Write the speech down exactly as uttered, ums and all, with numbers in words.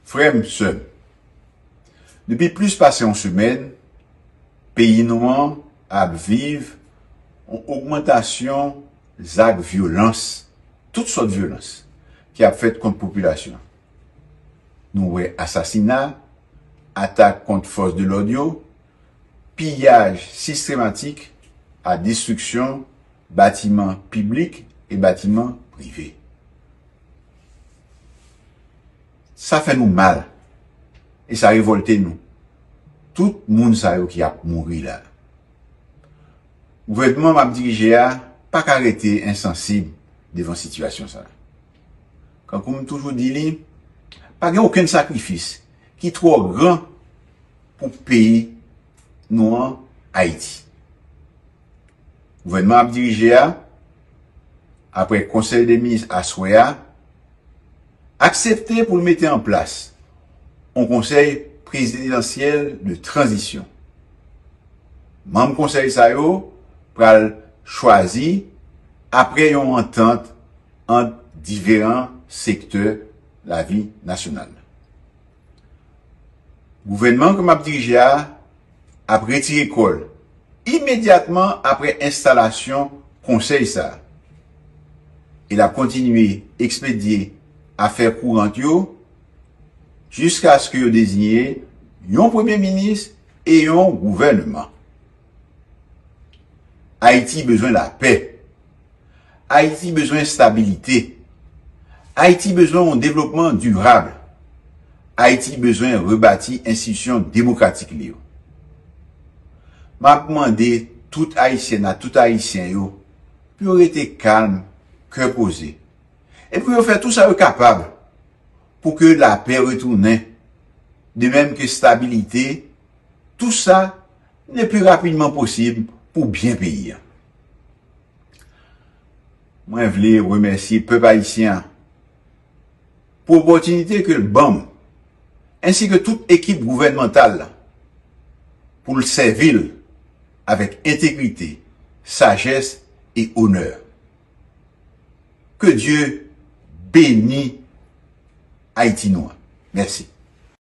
Frè m, sè m, depi plis pase yon semèn, peyi nou an ap viv yon ogmantasyon zak vyolans, tout sòt vyolans, ki ap fèt kont popilasyon. Nou wè asasina, atak kont fòs de lòd yo, piyaj sistematik ak destriksyon batiman piblik e batiman prive. Sa fè nou mal e sa revòlte nou. Tout moun sa yo ki ap mouri la. Gouvènman m ap dirije a pa ka rete ensansib devan sitiyasyon sa a. Kankou m toujou di li, pa gen okenn sakrifis ki twò gran pou peyi nou an, Ayiti. Gouvènman ap dirije a, apre konsèy de minis aswè a, aksepte pou l mete an plas yon konsèy prezidansyèl de tranzisyon. Manm konsèy sa yo pral chwazi apre yon antant ant diferan sektè lavi nasyonal. Gouvènman ke m ap dirije a ap retire kò l imedyatman apre enstalasyon konsèy sa a. E l ap kontinye ekspedye afè kourant yo jiskaske yo deziye yon premye minis e yon gouvènman. Ayiti bezwen lapè. Ayiti bezwen estabilite. Ayiti bezwen yon devlopman dirab. Ayiti bezwen rebati enstitisyon demokratik li yo. M ap mande tout Ayisyèn ak tout Ayisyen yo pou yo rete kalm, kè poze, e pou yo fè tou sa yo kapab pou ke lapè retounen, de menm ke estabilite, tou sa le pli rapidman posib pou byen peyi a. Mwen vle remèsye pèp ayisyen an pou opòtinite ke l ban m, ensi ke tout ekip gouvènmantal la, pou l sèvi l avèk entegrite, sajès e onè. Ke Dye beni Ayiti nou an. Mèsi.